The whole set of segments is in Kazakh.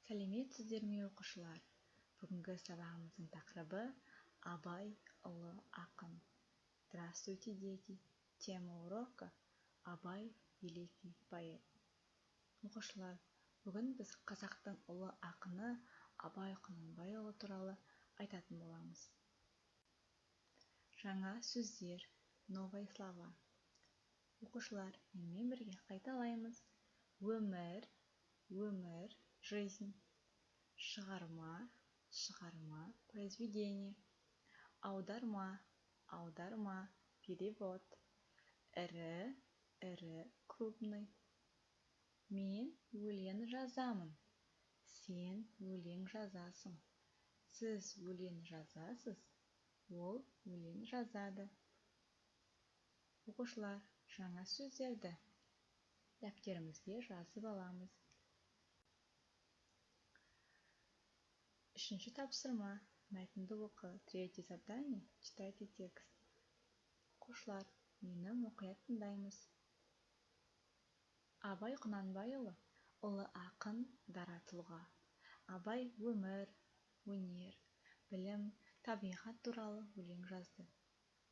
Сәлеметсіздер ме, оқушылар! Бүгінгі сабағымыздың тақырыбы: Абай – ұлы ақын. Здравствуйте, дети! Тема урока: Абай – великий поэт. Оқушылар, бүгін біз қазақтың ұлы ақыны Абай Құнанбайұлы туралы айтатын боламыз. Жаңа сөздер, новые слова. Оқушылар, менімен бірге қайталаймыз: өмір, өмір – жизнь, шығарма, шығарма – произведение, аударма, аударма – перевод, ірі, ірі – крупный. Мен өлең жазамын, сен өлең жазасың, сіз өлең жазасыз, ол өлең жазады. Оқушылар, жаңа сөздерді дәптерімізге жазып аламыз. Үшінші тапсырма: мәтінді оқы. Третье задание: читайте текст. Оқушылар, мені мұқият тыңдаймыз. Абай Құнанбайұлы – ұлы ақын, дара тұлға. Абай өмір, өнер, білім, табиғат туралы өлең жазды.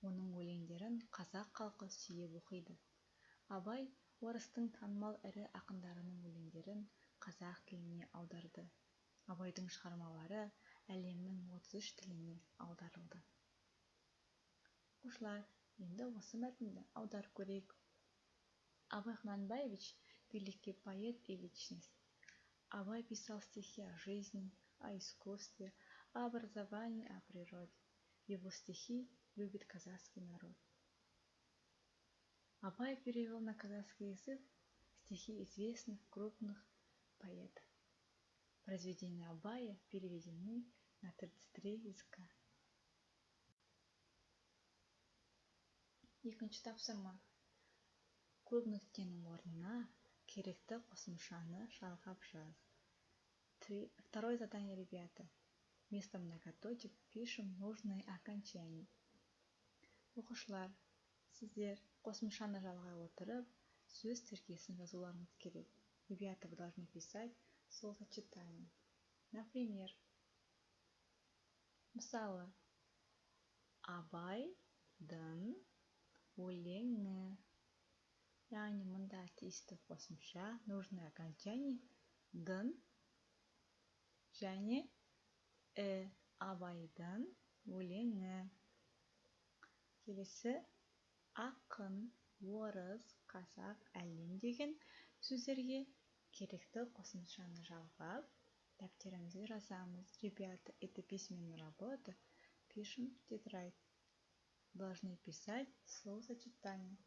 Оның өлеңдерін қазақ халқы сүйіп оқиды. Абай орыстың танымал ірі ақындарының өлеңдерін қазақ тіліне аударды. Абайдың шығармалары әлемнің 33 тіліне аударылды. Оқушылар, енді осы мәтінді аударып көрейік. Абай Кунанбаевич – великий поэт и личность. Абай писал стихи о жизни, о искусстве, о образовании, о природе. Его стихи любит казахский народ. Абай перевел на казахский язык стихи известных крупных поэтов. Произведения Абая переведены на 33 языка. Екінші тапсырма: көп нүктенің орнына керекті қосымшаны жалғап жаз. Второе задание, ребята: вместо многоточек пишем нужное окончание. Оқушылар, сіздер қосымшаны жалғай отырып, сөз тіркесін жазуларыңыз керек. Ребята, вы должны писать словосочетание. Например, мысалы, Абайдың өлеңі, яғни мұнда тиісті қосымша, нужное окончание, дың және і, Абайдың өлеңі. Келесі, ақын, орыс, қазақ, әлем деген сөздерге керекті қосымшаны жалғап, дәптерімізге жазамыз. Ребята, это письменная работа, пишем в тетрадь. Должны писать словосочетание.